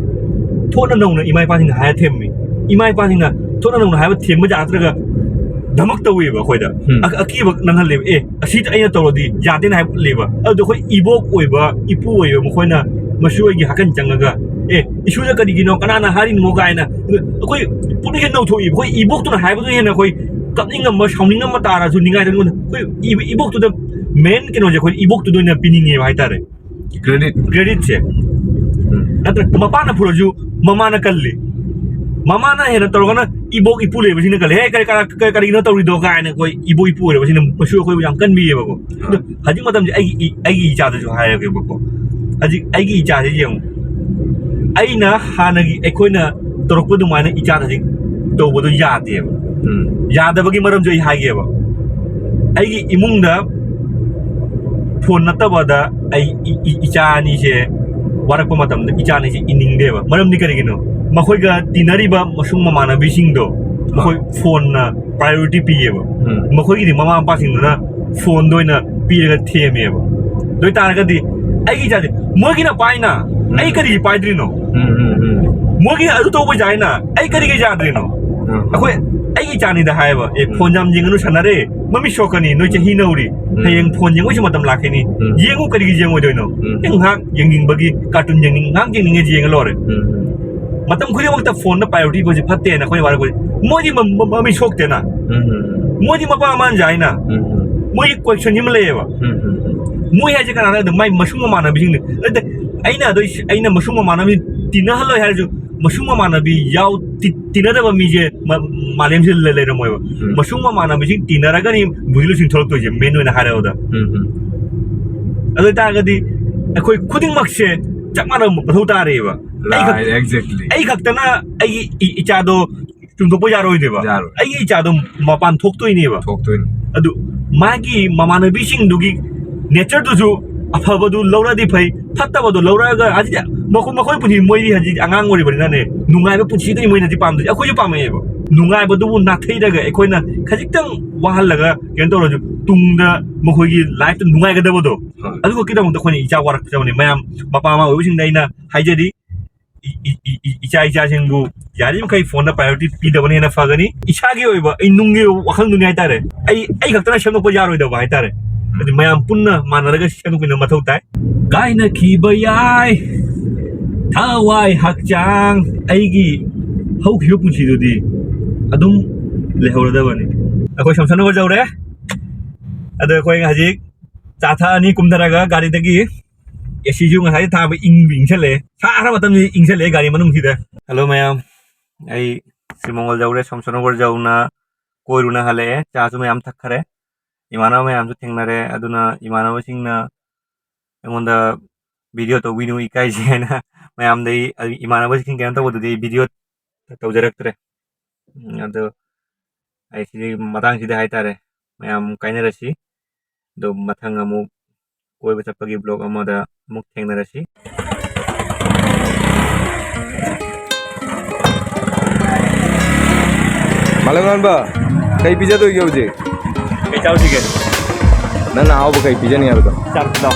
ꯊꯣꯠꯅ ꯅꯧꯅ ꯏꯃꯥ ꯏꯄꯥꯁꯤꯡꯅ ꯍꯥꯏꯔ ꯊꯦꯝꯃꯤ꯫ ꯏꯃꯥ ꯏꯄꯥꯁꯤꯡꯅ ꯊꯣꯠꯅ ꯅꯧꯅ ꯍꯥꯏꯕ ꯊꯦꯝꯕ ꯌꯥꯗ꯭ꯔꯒ ꯙꯃꯛ ꯇꯧꯋꯦꯕ ꯑꯩꯈꯣꯏꯗ꯫ ꯎꯝ꯫ ꯑ- ꯑꯀꯤꯕ ꯅꯪꯍꯜꯂꯦꯕ꯫ "ꯑꯦ, ꯑꯁꯤꯗ ꯑꯩꯅ ꯇꯧꯔꯗꯤ ꯌꯥꯗꯦꯅ" ꯍꯥꯏꯕ ꯎꯠꯂꯦꯕ꯫ ꯑꯗꯨꯗ ꯑꯩꯈꯣꯏ ꯏꯕꯣꯛ ꯑꯣꯏꯕ, ꯏꯄꯨ ꯑꯣꯏꯕ ꯃꯈꯣꯏꯅ ꯃꯁꯨ ꯑꯣꯏꯒꯤ ꯍꯥꯀꯟ ꯆꯪꯉꯒ, "ꯑꯦ, ꯏꯁꯨꯗ ꯀꯔꯤꯒꯤꯅꯣ, ꯀꯅꯥꯅ ꯍꯥꯏꯔꯤꯅꯣ?" ꯀꯥꯏꯅ ꯑꯩꯈꯣꯏ ꯄꯨꯛꯅꯤꯡꯁꯦ ꯅꯧꯊꯣꯛꯏꯕ꯫ ꯑꯩꯈꯣꯏ ꯏꯕꯣꯛꯇꯨꯅ ꯍꯥꯏꯕꯗꯨꯅ ꯍꯦꯟꯅ ꯑꯩꯈꯣꯏ ꯀꯞꯅꯤꯡꯉꯝꯕ, ꯁꯥꯎꯅꯤꯡꯉꯝꯕ ꯇꯥꯔꯁꯨ ꯅꯤꯡꯉꯥꯏꯗ ꯑꯩꯈꯣꯏ ꯏꯕ- ꯏꯕꯣꯛꯇꯨꯗ ꯃꯦꯟ ꯀꯩꯅꯣꯁꯦ ꯑꯩꯈꯣꯏ ꯏꯕꯣꯛꯇꯨꯗ ꯑꯣꯏꯅ ꯄꯤꯅꯤꯡꯉꯦꯕ ꯍꯥꯏꯇꯥꯔꯦ꯫ ꯀ꯭ꯔꯦꯗꯤꯠ ꯀ꯭ꯔꯦꯗꯤꯠꯁꯦ꯫ ꯅꯠꯇ꯭ꯔ ꯃꯄꯥꯅ ꯐꯨꯔꯁꯨ ꯃꯃꯥꯅ ꯀꯜꯂꯤ꯫ ꯃꯃꯥꯅ ꯍꯦꯟꯅ ꯇꯧꯔꯒꯅ ꯏꯕꯣꯛ ꯏꯄꯨ ꯂꯩꯕꯁꯤꯅ ꯀꯜꯂꯤ꯫ "ꯍꯦ, ꯀꯔꯤ, ꯀꯔꯤ, ꯀꯔꯤ, ꯀꯔꯤꯅꯣ ꯇꯧꯔꯤꯗꯣ?" ꯀꯥꯏꯅ ꯑꯩꯈꯣꯏ ꯏꯕꯣꯛ ꯏꯄꯨ ꯑꯣꯏꯔꯕꯁꯤꯅ ꯃꯁꯨ ꯑꯩꯈꯣꯏꯕꯨ ꯌꯥꯝ ꯀꯟꯕꯤꯌꯦꯕꯀꯣ꯫ ꯑꯗꯣ ꯍꯧꯖꯤꯛ ꯃꯇꯝꯁꯦ ꯑꯩꯒꯤ ꯏ-, ꯑꯩꯒꯤ ꯏꯆꯥꯗꯁꯨ ꯍꯥꯏꯔꯒꯦꯕꯀꯣ꯫ ꯍꯧꯖꯤꯛ ꯑꯩꯒꯤ ꯏꯆꯥꯁꯦ ꯌꯦꯡꯉꯨ, ꯑꯩꯅ ꯍꯥꯟꯅꯒꯤ ꯑꯩꯈꯣꯏꯅ ꯇꯧꯔꯛꯄ ꯑꯗꯨꯃꯥꯏꯅ ꯏꯆꯥꯗ ꯍꯧꯖꯤꯛ ꯇꯧꯕꯗꯣ ꯌꯥꯗꯦꯕ꯫ ꯎꯝ꯫ ꯌꯥꯗꯕꯒꯤ ꯃꯔꯝꯁꯨ ꯑꯩ ꯍꯥꯏꯒꯦꯕ꯫ ꯑꯩꯒꯤ ꯏꯃꯨꯡꯗ ꯐꯣꯟ ꯅꯠꯇꯕꯗ ꯑꯩ ꯏ-, ꯏ-, ꯏꯆꯥ ꯑꯅꯤꯁꯦ ꯋꯥꯔꯛꯄ ꯃꯇꯝꯗ ꯏꯆꯥ ꯑꯅꯤꯁꯦ ꯏꯅꯤꯡꯗꯦꯕ꯫ ꯃꯔꯝꯗꯤ ꯀꯔꯤꯒꯤꯅꯣ? ꯃꯈꯣꯏꯒ ꯇꯤꯟꯅꯔꯤꯕ ꯃꯁꯨꯡ ꯃꯃꯥꯟꯅꯕꯤꯁꯤꯡꯗꯣ ꯃꯈꯣꯏ ꯐꯣꯟꯅ priority ꯄꯤꯌꯦꯕ꯫ ꯎꯝ꯫ ꯃꯈꯣꯏꯒꯤꯗꯤ ꯃꯃꯥ ꯃꯄꯥꯁꯤꯡꯗꯨꯅ ꯐꯣꯟꯗ ꯑꯣꯏꯅ ꯄꯤꯔꯒ ꯊꯦꯝꯃꯦꯕ꯫ ꯑꯗꯨ ꯑꯣꯏꯇꯥꯔꯒꯗꯤ ꯑꯩꯒꯤ ꯏꯆꯥꯁꯦ ꯃꯣꯏꯒꯤꯅ ꯄꯥꯏꯅ ꯑꯩ ꯎꯝ꯫ ꯀꯔꯤꯒꯤ ꯄꯥꯏꯗ꯭ꯔꯤꯅꯣ? ꯎꯝ, ꯎꯝ, ꯎꯝ꯫ ꯃꯣꯏꯒꯤ ꯑꯗꯨ ꯇꯧꯕ ꯌꯥꯏꯅ ꯑꯩ ꯀꯔꯤꯒꯤ ꯌꯥꯗ꯭ꯔꯤꯅꯣ? ꯎꯝ꯫ ꯑꯩꯈꯣꯏ, ꯑꯩꯒꯤ ꯏꯆꯥꯅꯤꯗ ꯍꯥꯏꯌꯦꯕ, "ꯑꯦ, ꯎꯝ꯫ ꯐꯣꯟ ꯌꯥꯝ ꯌꯦꯡꯒꯅꯨ, ꯁꯥꯟꯅꯔꯦ, ꯃꯃꯤꯠ ꯁꯣꯛꯀꯅꯤ, ꯅꯣꯏ ꯆꯍꯤ ꯅꯧꯔꯤ, ꯎꯝ꯫ ꯍꯌꯦꯡ ꯐꯣꯟ ꯌꯦꯡꯉꯣꯏꯁꯨ ꯃꯇꯝ ꯂꯥꯛꯈꯤꯅꯤ, ꯎꯝ꯫ ꯌꯦꯡꯉꯨ, ꯀꯔꯤꯒꯤ ꯌꯦꯡꯉꯣꯏꯗꯣꯏꯅꯣ? ꯎꯝ꯫ ꯑꯦ, ꯉꯥꯏꯍꯥꯛ ꯌꯦꯡꯅꯤꯡꯕꯒꯤ, ꯀꯥꯔꯇꯨꯟ ꯌꯦꯡꯅꯤꯡ-, ꯉꯥꯏꯍꯥꯛ ꯌꯦꯡꯅꯤꯡꯉꯦ, ꯌꯦꯡꯉ ꯂꯣꯏꯔꯦ꯫ ꯎꯝ꯫ ꯃꯇꯝ ꯈꯨꯗꯤꯡꯃꯛꯇ ꯐꯣꯟꯗ priority ꯄꯤꯕꯁꯤ ꯐꯠꯇꯦꯅ ꯑꯩꯈꯣꯏꯅ ꯋꯥꯔꯛꯄꯁꯦ꯫ ꯃꯣꯏꯗꯤ ꯃ-, ꯃ-, ꯃꯃꯤꯠ ꯁꯣꯛꯇꯦꯅ꯫ ꯎꯝ, ꯎꯝ, ꯎꯝ꯫ ꯃꯣꯏꯗꯤ ꯃꯄꯥ ꯃꯃꯥꯅ ꯌꯥꯏꯅ꯫ ꯎꯝ, ꯎꯝ꯫ ꯃꯣꯏꯒꯤ question ꯑꯃ ꯂꯩꯌꯦꯕ꯫ ꯎꯝ, ꯎꯝ, ꯎꯝ꯫ ꯃꯣꯏ ꯍꯥꯏꯁꯦ ꯀꯅꯥꯅꯣ ꯍꯥꯏꯕꯗ ꯃꯥꯏ ꯃꯁꯨꯡ ꯃꯃꯥꯟꯅꯕꯤꯁꯤꯡꯅꯤ꯫ ꯅꯠꯇꯦ, ꯑꯩꯅ ꯑꯗꯨ, ꯑꯩꯅ ꯃꯁꯨꯡ ꯃꯃꯥꯟꯅꯕꯤ ꯇꯤꯟꯅꯍꯜꯂꯣꯏ ꯍꯥꯏꯔꯁꯨ, ꯃꯁꯨꯡ ꯃꯃꯥꯟꯅꯕꯤ ꯌꯥꯎ-, ꯇꯤ-, ꯇꯤꯟꯅꯗꯕ ꯃꯤꯁꯦ ꯃ-, ꯃꯥꯂꯦꯝꯁꯤꯗ ꯂꯩ-, ꯂꯩꯔꯝꯃꯣꯏꯕ꯫ ꯎꯝ꯫ ꯃꯁꯨꯡ ꯃꯃꯥꯟꯅꯕꯤꯁꯤꯡ ꯇꯤꯟꯅꯔꯒꯅꯤ ꯕꯨꯙꯤ ꯂꯧꯁꯤꯡ ꯊꯣꯛꯂꯛꯇꯣꯏꯁꯦ, main ꯑꯣꯏꯅ ꯍꯥꯏꯔꯕꯗ꯫ ꯎꯝ, ꯎꯝ꯫ ꯑꯗꯨ ꯑꯣꯏꯇꯥꯔꯒꯗꯤ ꯑꯩꯈꯣꯏ ꯈꯨꯗꯤꯡꯃꯛꯁꯦ ꯆꯞ ꯃꯥꯟꯅꯕ ꯃꯊꯧ ꯇꯥꯔꯦꯕ꯫ ꯑꯩ ꯈꯛ-, Right, exactly. ꯑꯩ ꯈꯛꯇꯅ ꯑꯩꯒꯤ ꯏ-, ꯏꯆꯥꯗꯣ ꯆꯨꯝꯊꯣꯛꯄ ꯌꯥꯔꯣꯏꯗꯣꯏꯕ꯫ ꯌꯥꯔꯣꯏ꯫ ꯑꯩꯒꯤ ꯏꯆꯥꯗꯣ ꯃꯄꯥꯟ ꯊꯣꯛꯇꯣꯏꯅꯦꯕ꯫ ꯊꯣꯛꯇꯣꯏꯅꯤ꯫ ꯑꯗꯨ ꯃꯥꯒꯤ ꯃꯃꯥꯟꯅꯕꯤꯁꯤꯡꯗꯨꯒꯤ natureꯗꯨꯁꯨ ꯑꯐꯕꯗꯨ ꯂꯧꯔꯛꯑꯗꯤ ꯐꯩ, ꯐꯠꯇꯕꯗꯨ ꯂꯧꯔꯛꯑꯒ ꯍꯧꯖꯤꯛꯇꯤ ꯃꯈꯣꯏ, ꯃꯈꯣꯏ ꯄꯨꯟꯁꯤ ꯃꯣꯏꯗꯤ ꯍꯧꯖꯤꯛ ꯑꯉꯥꯡ ꯑꯣꯏꯔꯤꯕꯅꯤꯅꯅꯦ, ꯅꯨꯡꯉꯥꯏꯕ ꯄꯨꯟꯁꯤꯗꯨꯅꯤ ꯃꯣꯏꯅ ꯍꯧꯖꯤꯛ ꯄꯥꯝꯗꯣꯏꯁꯦ꯫ ꯑꯩꯈꯣꯏꯁꯨ ꯄꯥꯝꯃꯛꯑꯦꯕ꯫ ꯅꯨꯡꯉꯥꯏꯕꯗꯨꯕꯨ ꯅꯥꯊꯩꯔꯒ ꯑꯩꯈꯣꯏꯅ ꯈꯖꯤꯛꯇꯪ ꯋꯥꯍꯜꯂꯒ ꯀꯩꯅꯣ ꯇꯧꯔꯁꯨ ꯇꯨꯡꯗ ꯃꯈꯣꯏꯒꯤ lifeꯇ ꯅꯨꯡꯉꯥꯏꯒꯗꯕꯗꯣ, ꯍꯣꯏ꯫ ꯑꯗꯨꯈꯛꯀꯤꯗꯃꯛꯇ ꯑꯩꯈꯣꯏꯅ ꯏꯆꯥ ꯋꯥꯔꯛꯆꯕꯅꯤ꯫ ꯃꯌꯥꯝ ꯃꯄꯥ ꯃꯃꯥ ꯑꯣꯏꯕꯁꯤꯡꯗ ꯑꯩꯅ ꯍꯥꯏꯖꯔꯤ, ꯏ-, ꯏ-, ꯏ-, ꯏ-, ꯏꯆꯥ ꯏꯆꯥꯁꯤꯡꯕꯨ ꯌꯥꯔꯤꯕꯃꯈꯩ ꯐꯣꯟꯗ priority ꯄꯤꯗꯕꯅ ꯍꯦꯟꯅ ꯐꯒꯅꯤ꯫ ꯏꯁꯥꯒꯤ ꯑꯣꯏꯕ ꯑꯩ ꯅꯨꯡꯒꯤ ꯋꯥꯈꯜꯗꯨꯅꯤ ꯍꯥꯏꯇꯥꯔꯦ꯫ ꯑꯩ, ꯑꯩ ꯈꯛꯇꯅ ꯁꯦꯝꯗꯣꯛꯄ ꯌꯥꯔꯣꯏꯗꯕ ꯍꯥꯏꯇꯥꯔꯦ꯫ ꯑꯗꯨ ꯃꯌꯥꯝ ꯄꯨꯟꯅ ꯃꯥꯟꯅꯔꯒ ꯁꯦꯝꯗꯣꯛꯃꯤꯟꯅꯕ ꯃꯊꯧ ꯇꯥꯏ꯫ ꯀꯥꯏꯅꯈꯤꯕ ꯌꯥꯏ ꯊꯋꯥꯏ ꯍꯛꯆꯥꯡ, ꯑꯩꯒꯤ ꯍꯧꯈꯤꯕ ꯄꯨꯟꯁꯤꯗꯨꯗꯤ ꯑꯗꯨꯝ ꯂꯩꯍꯧꯔꯗꯕꯅꯤ꯫ ꯑꯩꯈꯣꯏ ꯁꯝꯁꯟ ꯍꯣꯏ ꯌꯧꯔꯦ꯫ ꯑꯗꯣ ꯑꯩꯈꯣꯏ ꯍꯧꯖꯤꯛ ꯆꯥ ꯊꯛꯑꯅꯤ ꯀꯨꯝꯊꯔꯒ ꯒꯥꯔꯤꯗꯒꯤ꯫ ꯑꯦꯁꯤꯁꯨ ꯉꯁꯥꯏ ꯊꯥꯕ ꯏꯪꯕ ꯏꯪꯁꯜꯂꯛꯑꯦ, ꯁꯥꯈ꯭ꯔ ꯃꯇꯝꯁꯤ ꯏꯪꯁꯜꯂꯛꯑꯦ ꯒꯥꯔꯤ ꯃꯅꯨꯡꯁꯤꯗ꯫ ꯍꯜꯂꯣ ꯃꯌꯥꯝ, ꯑꯩ ꯁꯤꯃꯣꯡꯒꯜ ꯌꯧꯔꯦ, ꯁꯣꯝꯁꯣꯅꯒꯔ ꯌꯧꯅ ꯀꯣꯏꯔꯨꯅ ꯍꯜꯂꯛꯑꯦ꯫ ꯆꯥꯁꯨ ꯃꯌꯥꯝ ꯊꯛꯈꯔꯦ, ꯏꯃꯥꯟꯅꯕ ꯃꯌꯥꯝꯁꯨ ꯊꯦꯡꯅꯔꯦ꯫ ꯑꯗꯨꯅ ꯏꯃꯥꯟꯅꯕꯁꯤꯡꯅ ꯑꯩꯉꯣꯟꯗ "ꯚꯤꯗꯤꯑꯣ ꯇꯧꯕꯤꯅꯨ, ꯏꯀꯥꯏꯖꯩ" ꯍꯥꯏꯅ ꯃꯌꯥꯝꯗꯒꯤ, ꯑꯩ ꯏꯃꯥꯟꯅꯕꯁꯤꯡ ꯀꯩꯅꯣ ꯇꯧꯕꯗꯨꯗꯤ ꯑꯩ ꯚꯤꯗꯤꯑꯣ ꯇꯧꯖꯔꯛꯇ꯭ꯔꯦ꯫ ꯎꯝ, ꯑꯗꯣ ꯑꯩ ꯁꯤꯗꯤ, ꯃꯇꯥꯡꯁꯤꯗ ꯍꯥꯏꯇꯥꯔꯦ, ꯃꯌꯥꯝ ꯀꯥꯏꯅꯔꯁꯤ꯫ ꯑꯗꯣ ꯃꯊꯪ ꯑꯃꯨꯛ ꯀꯣꯏꯕ ꯆꯠꯄꯒꯤ ꯕ꯭ꯂꯣꯒ ꯑꯃꯗ ꯑꯃꯨꯛ ꯊꯦꯡꯅꯔꯁꯤ꯫ ꯃꯥꯂꯪ ꯉꯥꯟꯕ, ꯀꯩ ꯄꯤꯖꯗꯣꯏꯒꯦ ꯍꯧꯖꯤꯛ? ꯀꯩ ꯆꯥꯎꯁꯤꯒꯦ? ꯅꯪꯅ ꯑꯍꯥꯎꯕ ꯀꯩ ꯄꯤꯖꯅꯤ ꯍꯥꯏꯕꯗꯣ? ꯆꯥꯛ ꯆꯥꯎ꯫